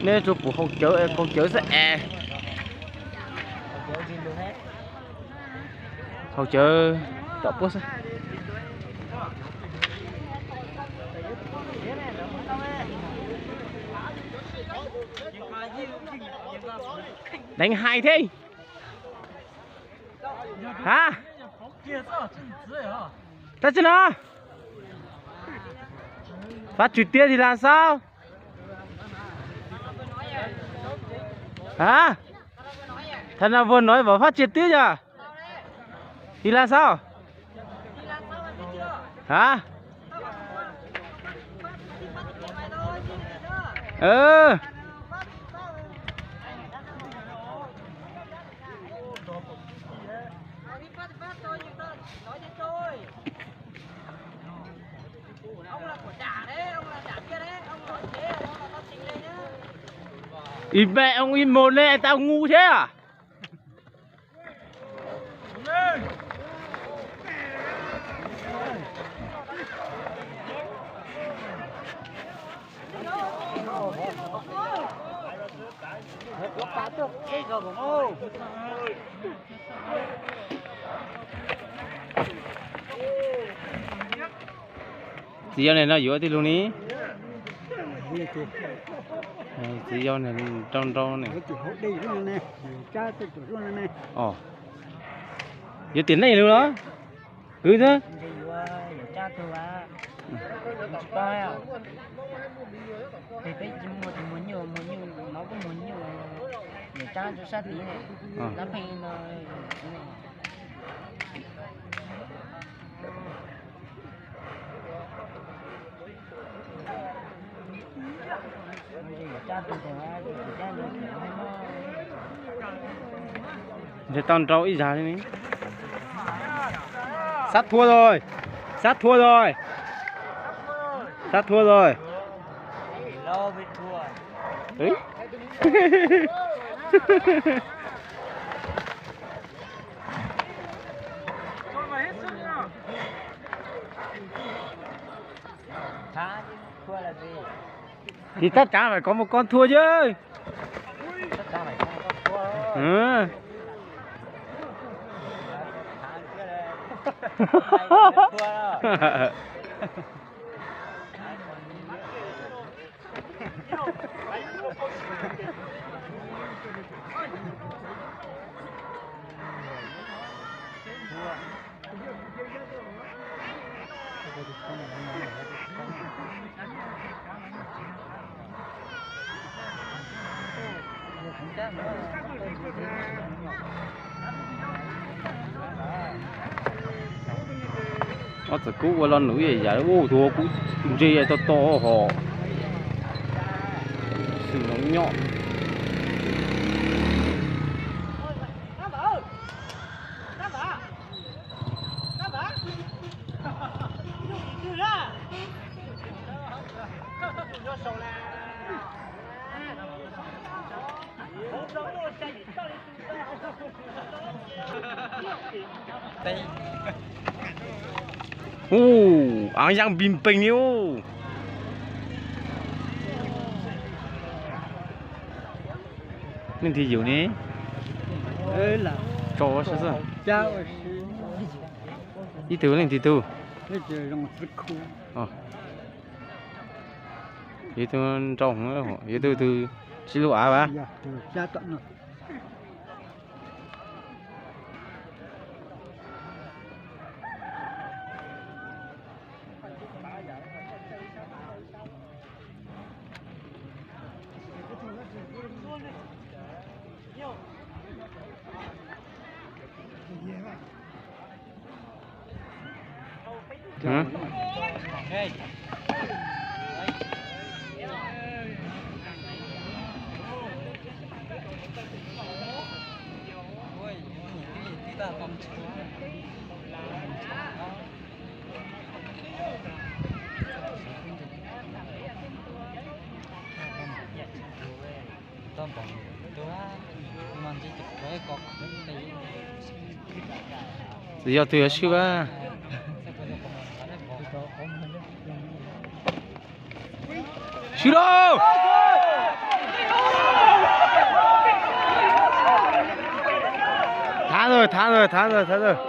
Nej tsuas pum haus cawv es kaus cawv xwb es. Haus cawv tom puab xwb. Deev hais thiab. Hab, tab tsi no? Fab tswm tiab tis las xaub. Hab, thaum no vuag no pom fab tswm tiab yog tis las xaub. Hab. Ib me oo ib mus ne tau ngu thiab. Txiv yau ne no yuav tij lug ne. Txiv yau ne nrau nrau ne. Yuav tiam neej lug los? Kwv thiab. Ntshe tau nrau ib zag li ne. Sab thua rồi. Sab thua rồi. Sab thua rồi. Thì chắc chắn phải có một con thua chứ. Ừ. Ob txawm kub ua lo num ib yam ub, tus kub ntse to to hos. Xwm no nyob. Ub, aav yaaj npis npees li ub. Leej twg yug ne? Tso, ib tug leej twg tug? Yog ib tug nrau, yog ib tug tug sib lub av as. Tsis yog twg yuav swb a. Swb lauj! Thav ntag, thav ntag, thav ntag, thav ntag.